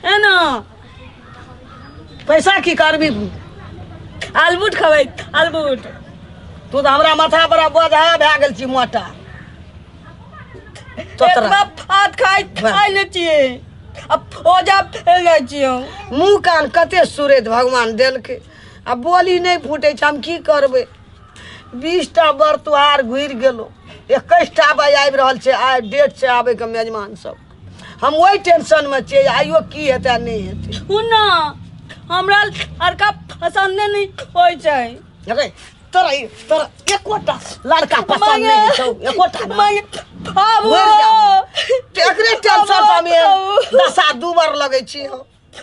है ना। पैसा की करबी? आलबूट खबै, आलबूट। तू तऽ हमरा माथा पर बोझा भए गेल छी मोटा तोतरा। एतबा भात खाइ खाइ ले छियै आ ओजा फैल जाइ छियै। मुँह कान कते सुरैत भगवान देलकै आ बोली नहि फूटै छै, हम की करबै? 20टा बर तुहार घुरि गेलो, 21टा बाइ आबि रहल छै, आइ डेट छै आबैके मेजमान सब। हम ओहि टेंशनमे छियै, आइयो की हेतै आ नहि हेतै। सुन ना, हमरा लड़का पसंद नहि होइ छै। रे तोरा तोरा एकोटा लड़का पसंद नहि छौ, एकोटा नहि। माय बाबू। मरि जाबू। तऽ एकरे टेंशन पर हम एहन दशा दूबर लगै छी हम।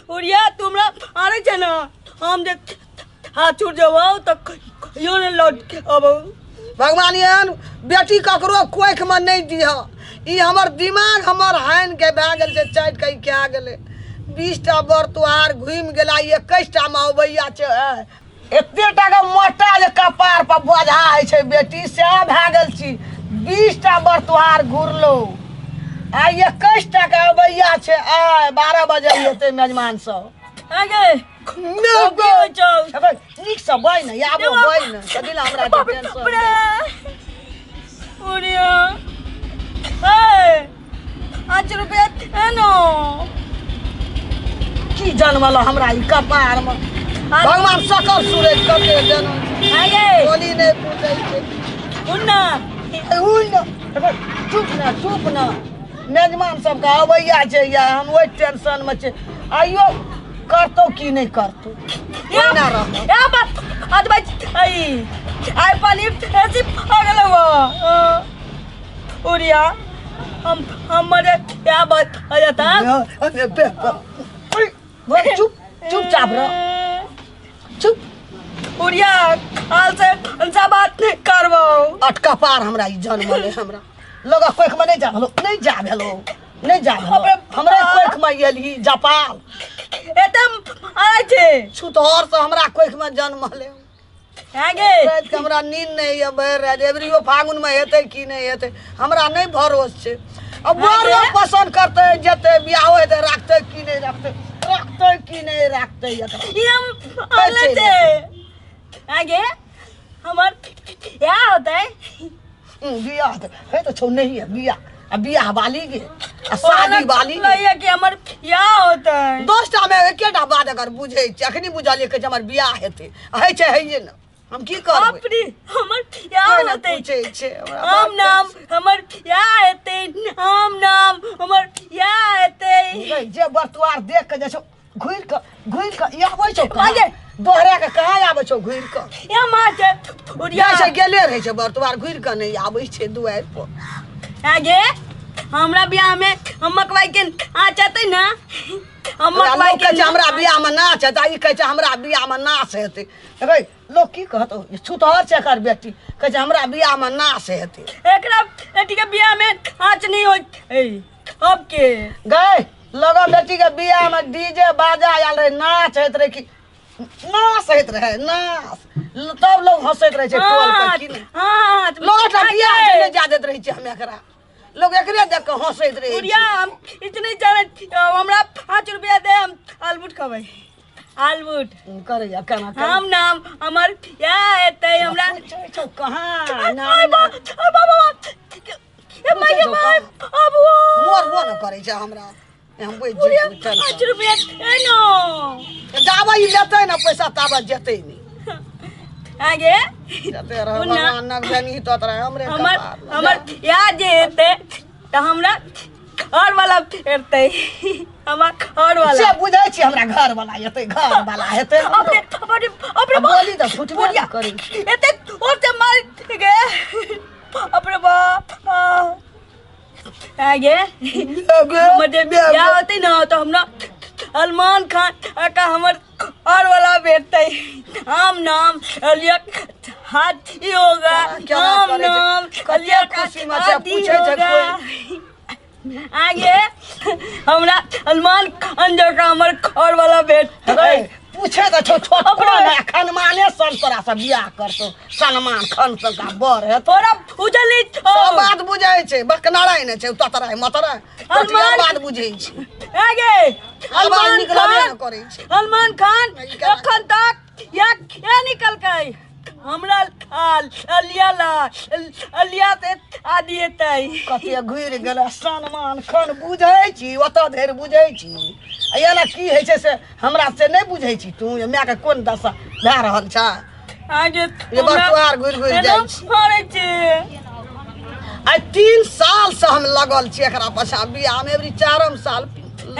उड़िया तू हमरा आनै छै ना, हम जे हाथ छूट जेबौ तऽ कहियो नहि लौट के अबौ। भगवान एहन बेटी ककरो कोखिमे नहि दिह। ई हमर दिमाग हमर हानि के भए गेल छै, चाटि कऽ ई कए गेलै। 20टा बर तुहार घुमि गेला, 21टा मे अबैया छै। एते टा के मोटा जे कपार पर बोझा होइ छै बेटी, सएह भए गेल छी। 20टा बर तुहार घुरलो, आइ 21टा के अबैया छै, आइ 12 बजे हेतै मेजमान सब। आगे की होइ छौ? नीकसँ बहि ने, आबो बहि ने, कथी लए हमरा एते टेंशन? उड़िया ए 5 रुपया एनो। की जनमल हमरा ई कपारमे भगवान, सकल सूरज कते देना। आगे बोली नहि पूछै छै। उन्ना। उन चुप ना, चुप ना, मेजमान सबके अबैया छै या हम ओहि टेंशनमे छै, आइयो करतौ की नहि करतौ, ओहिना रहतौ। ए बात आज भाई आई आई पानी ऐसी आ गेलो वो उड़िया हम हमरे क्या बात आ जाता। चुप, चुपचाप रह, चुप। उड़िया हाल से हमसा बात नहीं करबो। अटका पार हमरा ई जन्म हमरा लोग कोखमे नहि जा भेलो, नहि जा भेलो, नहि जा भेलो। हमरे कोखमे एलही जपाल। एते आय छै। छुतहर से हमरा कोखमे जन्म ले। आगे राति के हमरा नींद नहि यऽ भरि राति। एबरियो फागुनमे हेतै कि नहि हेतै, हमरा नहि भरोस छै। अब बरो पसन्द करतै जेतै, बियाहो हेतै, राखतै कि नहि राखतै, राखतै कि नहि राखतै एकरा। ई हम आले छै। आगे हमर क्या होतै? बियाह तऽ हे तऽ छौ नहीं है बियाह, आ बियाह वाली गे आ शादी वाली गे। लइया कि हमर क्या होतै? 10टा मे एकेटा बात अगर बुझै छै, अखनी बुझलियै, कहै छै हमर बियाह हेतै, होइ छै हैये ने, हम की करबै? अपने हमर क्या कोइ ने होतै? पूछै छै हमरा हम बाप। नाम हमर क्या हेतै? हम नाम हमर क्या हेतै? गे, जे बरतुआर देख के जाइ छौ घुरि कऽ, घुरि कऽ ई आबै छौ कहाँ? आगे। दोहरा कऽ कहाँ आबै छौ घुरि कऽ? या माँ के उड़िया जाइ छै, गेले रहै छै बरतुआर, घुरि कऽ नहि आबै छै दुआरि पर। आगे हमरा बियाह में हम मकवाई के नाचते ना, हम हमरा मकवाई लोक के कहै छै हमरा बियाहमे नाच हेतै, ई कहै छै हमरा बियाहमे नाच हेतै। रे लोक की कहत, छुतहर छै एकर बेटी, कहै छै हमरा बियाहमे नाच हेतै। एकरा बेटी के बियाह में नाच नहीं होत ए अब के। गए लगो बेटी के बियाह में डीजे बाजा आयल रहे, नाच होइत रहे कि नाच होइत रहे नाच, तब लोग हंसैत रहे छै टोल पर की नहि। हाँ। लोग एकरा बियाह छै नहि जा दैत रहै छै, हम एकरा लोग एकरे देख कऽ हंसैत रहै उड़िया छै। हम इतने जाने, हमरा 5 रुपया दे, हम आलबूट खबै, आलबूट। करैया केना करै? हम नाम हमर क्या हेतै हमरा? पूछै छौ कहाँ नाम? आय बा आय बाबा, ए माय गे माय, अब वो मोर मोर ने करै छै हमरा, हम बुझि उड़िया जेबै टेंशन। 5 रुपया ए नो। जाबे ई लेतै ने पैसा ताबे जेतै नहि। आगे जते रह उन्ना। भगवान नगजनी तोत रहे हमरे हमर कपार में। हमर या जे हेतै तऽ हमरा घर वाला फेरतै, हमर घर वाला। से बुझै छी हमरा घर वाला हेतै, घर वाला हेतै हमरो। अपने अपने अपने आ बोली तऽ फुटबे बुढ़िया ने करै छै। एते और से मार गे अपने बाप आगे। हमर जे बियाह होतै ने तऽ हमरा सलमान खान का हमर घर वाला भेटतै। हम नाम अलिया हाथी होगा। केना हम करै छै? नाम कते अलिया का खुशीमे छै, हाथी पूछै छै होगा। आगे हमरा सलमान खान जकाँ हमर घर वाला भेटतै। रे, पूछे तऽ छौ छोटको ने खनमाने सन तोरा से बियाह करतौ सलमान खान सबका बर हेतौ। तोरा बुझल नहीं छौ। सब बात बुझै छै, बकनाराय नहि छै, ततराय मतराय सलमान बात बुझै छै। आगे आवाज सलमान निकलबे खान ने करै छै। सलमान खान ई केना? एखन तक या क्या निकलकै हमरा लिया ला लिया से आदि एतै। कते घुरि गेलै सलमान खान। बुझै छी, ओतऽ धरि बुझै छी, आ एना की होइ छै से हमरा से नहि बुझै छी तू, जे मायके कोन दशा भए रहल छै। आगे ये बात तोहार घुरि घुरि जाइ छै। मारै छै। आइ 3 साल से हम लगल छी एकरा पाछा बियाह मे, एबरी 4म साल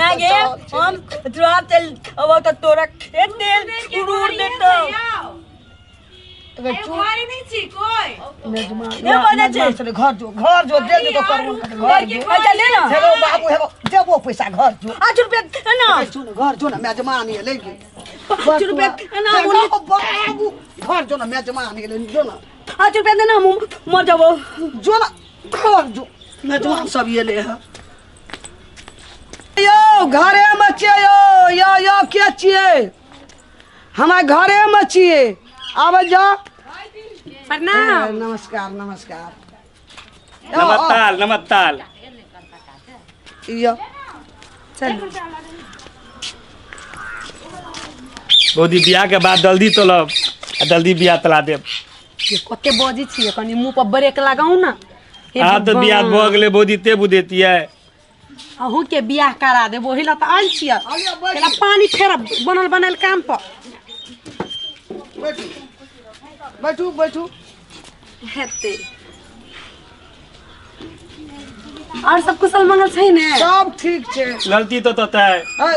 आगे चलल छै। हम तोरा चल अब तऽ तोरा खेत देल उड़ूर देतौ। एगो चुप। घरे नहीं छी कोई। मेजमान ए बजे छै। मेजमान छलै, घर जो, घर जो, दे देतो करबो घर जो। अच्छा ले ना। हेगो बाबू, हेगो देबो पैसा, घर जो। 5 रुपया दे ना। ए, सुन, घर जो ना, मेजमान ये ले गे। 5 रुपया दे ना। हेगो बोली। बाबू, घर जो ना, मेजमान ये ले जो ना। 5 रुपया दे ना, हम मर जाबो। जो ना, घर जो, मेजमान सब ये ले है। यौ घरे में छियै यौ, यौ यौ के छियै? हमरा घरे में छियै, आबै जाओ। प्रणाम। नमस्कार नमस्कार। नमस्ताल नमस्ताल। यौ चलू। बौदी, बियाह के बाद जल्दी तोलब आ जल्दी बियाह तला देब। ये कते बजै छियै, कनि मुँह पर ब्रेक लगाउ ना। हे अहाँ तऽ बियाह भगवान। भऽ गेलै बौदी, ते बुझेतियै। अहूँ के बियाह करा देब, ओही ला तऽ आयल छियै। आलिया, बैठू। केना पानी फेरब बनल बनायल काम पर। बैठू बैठू बैठू। हेतै। और सब कुशल मंगल छै ने? सब ठीक छै। ललती तो तोतै। है।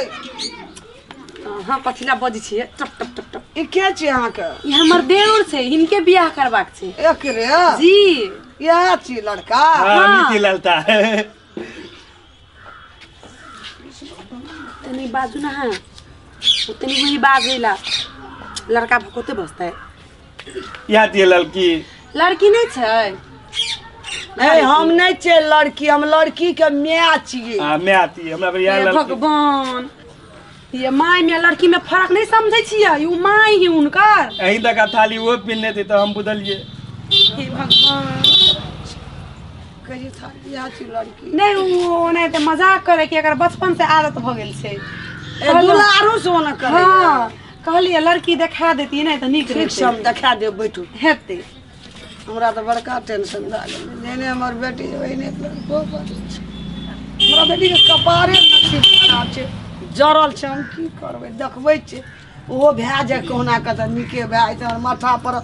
हाँ, कथी ला बजै छियै टप टप टप टप? ई के छी अहाँके? ई हमर देउर छै, हिनके बियाह करबाक छै। एकरे? जी। इएह छी लड़का? हाँ। हाँ। नीति ललता। तनी बाजू ना। हाँ, तनी वही बाजैला लड़का भकोते बसतै। इएह दिए ललकी। लड़की नहि छै? ए, हम नहि छियै लड़की, हम लड़की के माय छियै। हाँ, मैं आती है हमरा पर इएह हे ललकी। भगवान, ये my में लड़की में फर्क नहीं समझै छियै, ई my ही हुनकर। अहीं तक थाली वो पिन्ने थे तऽ हम बुझलियै। हे भगवान। कहै छै इएह छी लड़की। नहि, ओ ओनाहिते मजाक करे कि एकर बचपन से आदत भऽ गेल छै। ए, दुलारू से ओना करै। हाँ, कहलियै लड़की देखा देती नहि तऽ नीक ठीक छै, रहितै। हम देखा देब, बैठू। हेतै। हमरा तऽ बड़का टेंशन भए गेलै, जेहने हमर बेटी ओहने लड़को बड़ छै। हमरा बेटीके कपारे नसीब खराब छै, जरल छै। हम की करबै, देखबै छियै, ओहो भए जाय कहुना कऽ तऽ नीके भए जेतै, हमर माथा पर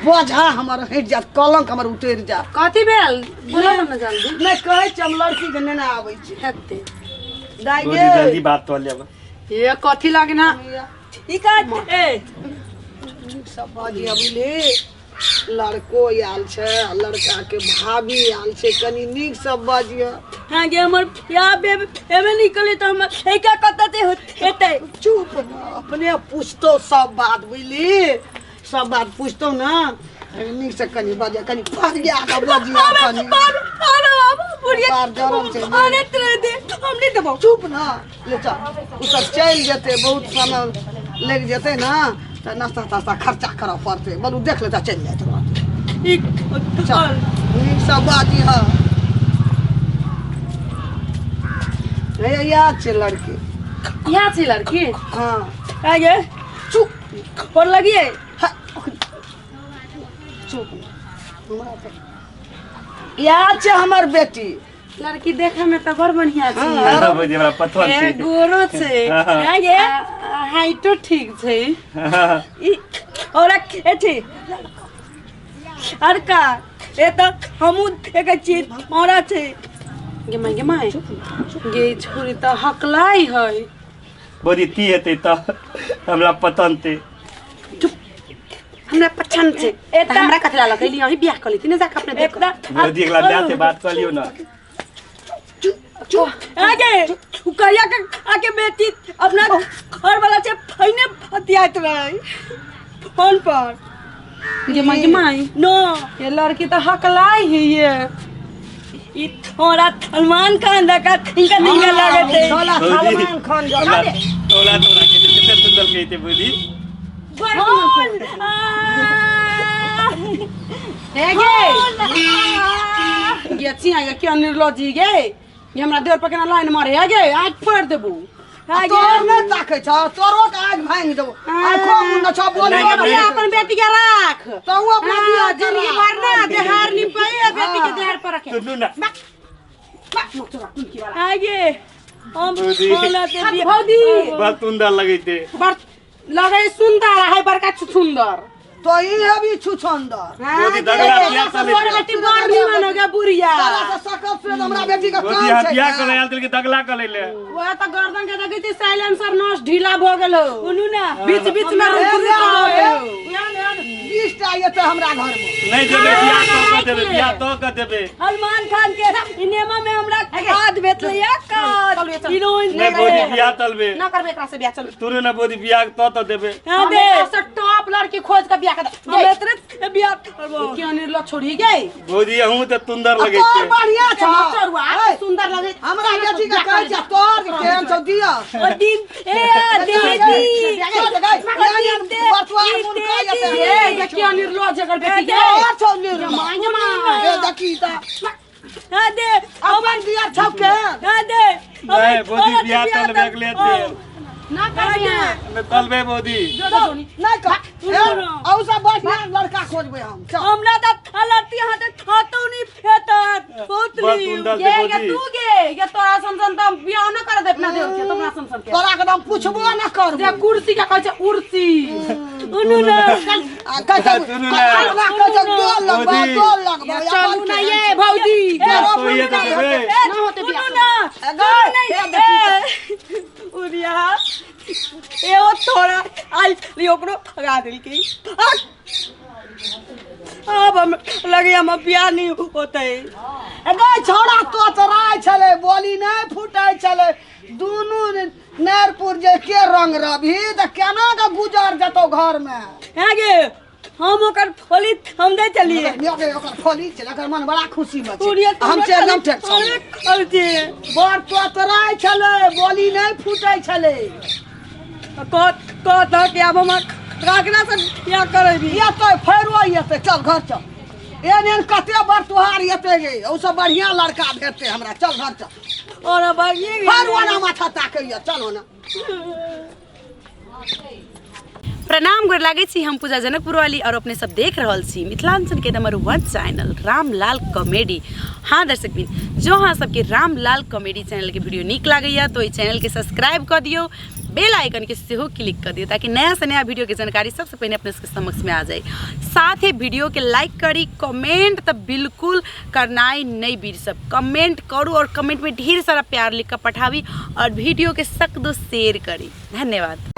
बोझा हमर हटि जायत, कलंक हमर उतरि जायत। कथी भेल, बोलो ने जल्दी। नहि, कहै छियै हम लड़कीके नेने आबै छी। हेतै। दाइ बौदी गे। जल्दी बात कऽ लेब। ये कथी लगना? ई का ए? सब बाजी बुझली, लड़को आयल छै आ लड़काके भाभी आयल छै, कनि नीकसँ बजियौ। हाँ गे, हमर या बेब एमे निकले तऽ हमर एका कतऽ से हेतै? चुप न, अपने पूछतौ सब बात, बुझली, सब बात पूछतौ ने। नीकसँ कनि बजियौ, कनि फरिया कऽ बजियौ कनि। बार जरल छै। अरे तोरे दे, हम नहीं देबो। चुप न, ले चल, ओ सब चलि जेतै, बहुत समय लागि जेतै ने, तऽ नास्ता तास्ता खर्चा करऽ पड़तै। बोलू, देख लेता, चलि जाइत रहतै। ई चल, नीकसँ बाजी। हँ, हे इएह छै लड़की। इएह छै लड़की? हँ। आगे चुप। पर लगिए। हा, चुप, हमरा तऽ इएह छै हमर बेटी। लड़की देखे में तऽ बड़ बढ़िया छै। हाँ, बौदी, हमरा पथल ए, छै। गोरो छै। आगे हाइटो ठीक छै। हाँ। ई और एथी और का ए तऽ हमहूँ देखै छियै औरा छै। गे माय, गे माय गे, ई छोरी तऽ हकलाई है। बौदी, ती हेतै तऽ हमरा पतन ते। चुप, हमरा पसंद छै। तऽ हमरा कथी ला लगैली? अहीं बियाह कऽ लेती ने जाके अपने देख। एकटा बौदी, एकला माय से बात कऽ लियौ ने। आगे उ कहिया के आके बेटी अपना घर वाला से फैने फतियाइत रहे फोन पर। गे माय, गे माय। नो। ये लड़की तऽ हकलाई है ये। ई थोड़ा सलमान खान दका इनका निका लागत है। साला बौदी, सलमान खान जकाँ। हमरा तोला तोला के कते सुंदर कहते भौजी। हे गे गे छी आगे क्यों निर्लज्जी गे ये हमरा देवर पर केना लाइन मारे हे गे आँख फोड़ देबू। तोर नहि ताकै छ, तोरो के आगि भांगि देबो। आँखो मुन छ बोल। नहीं, नहीं, अपन बेटी के राख। तू अपना बियाह के जिंदगी राख। भर ना देहार निपे बेटी के देहार पर रखे। सुनू ना। चुनकी वाला। आगे हम भौजी। हमरा से बियाह भौजी। बड़ सुंदर लगैते। बड़ लगे सुंदर है, बड़का सुंदर। तो ई हेबी छुछंदर। भौजी, दगड़ा बियाह चलै तोर छै। बेटी बड़ निमन हो गया बुढ़िया। तोरा से सकल से हमरा बेटी के भौजी काम यहाँ छै। बियाह करे आयल के दगला करे ले। वह तो गर्दन के देखै छी साइलेंसर नस ढीला भ गेलो। सुनू ना। बीच बीच में रुक रुक ए, गेलो। 20 टा एतै हमरा घर में। नहीं देबे बियाह तो कर देबे, बियाह तो कर देबे। सलमान खान के सिनेमा में हमरा खाद भेटलै या चलू, काद चलू। हीरोइन। नहीं भौजी बियाह तलबे। ना करबे एकरा से बियाह, चल। तुरु ना भौजी बियाह तो तो देबे। हाँ हम दे। एकरा से टॉप लड़की खोज के बियाह कर हम दे। एतरे बियाह करबो। क्यों निर्लज छोड़ी गई? भौजी अहूँ तऽ सुंदर तोर लगैते। बढ़िया छ। चोरुआ सुंदर लगे। हमरा बेटी के कहै छै तोर केहन छौ दिया। ओ दिन ए दीदी। ए ये क्यों निर्लज एकर बेटी के? तोर छौ निर्लज। माय माय। ए देखी त। हाँ दे। अपन दिया छौ केहन? हाँ दे। नहीं भौजी बियाह तलबे के लिए दे। ना करबे। मैं तलबे भौजी। जो जो जोनी। नहीं कर। औ सब बढ़िया लड़का खोजबै हम। चल। हमरा तऽ लड़ती हाथे हाथो नहीं फेटत बहुत बड़ नी। सुंदर ये छै ये भौजी। तू गे ये तोरा सन त बियाह न कर दे अपना देवर के, तोरा सन सन के। तोरा एकदम पुछबो न करबो। जे कुर्सी के कहै छै उर्सी। सुनू ना। आ कहै छै सुनू ना। अपना कहै छै डोल लगबा, भौजी। डोल लगबा। चलू ना ये भौजी। बियाह तो ये तऽ देबे। ना होते सुनू बियाह। ना। ए, सुनू ना। ए, उरिया ए ओ थोड़ा आई ली ओकरो भगा देलकै। अब हम लगे हम बियाह नहीं होते। ए गै छौड़ा तोतराय छलै, बोली नहि फूटै छलै। दुनू नैरपुर जे के रंग रभी तऽ केना के गुजर जेतौ घर में? हाँ गे हम ओकर फोली हम दे चलिए। ओकर फोली छलै, ओकर मन बड़ा खुशी में छै। उरिया हम से एकदम ठेक छलै। बड़ तोतराय छलै, बोली नहि फूटै छलै। कह कह कि आब हम ककरा से बियाह करेबी? एतै फेरो एतै, चल घर चल। एहन एहन कते बड़ तोहार एतै गे, ओ सब बढ़िया लड़का भेटतै हमरा। चल घर चल। और अब ये फेर ओना माथा ताकैया, चल ओना। प्रणाम, गोर लागै छी। हम पूजा जनकपुर वाली और अपने सब देख रहल छी मिथिलांचल के नंबर 1 चैनल रामलाल कॉमेडी। हाँ दर्शक बिन, जो अहाँ सबके रामलाल कॉमेडी चैनल के वीडियो नीक लागैया तो एहि चैनल के सब्सक्राइब कऽ दियौ, बेल आइकन के सेहो क्लिक कऽ दियौ ताकि नया से नया वीडियो के जानकारी सबसे पहिने अपने सबके समक्ष में आ जाए। साथ ही वीडियो के लाइक करी, कमेंट तऽ बिल्कुल करनाइ नहीं बिसरब, कमेंट करू और कमेंट में ढेर सारा प्यार लिख कऽ पठाबी और वीडियो के सक दो शेयर करी। धन्यवाद।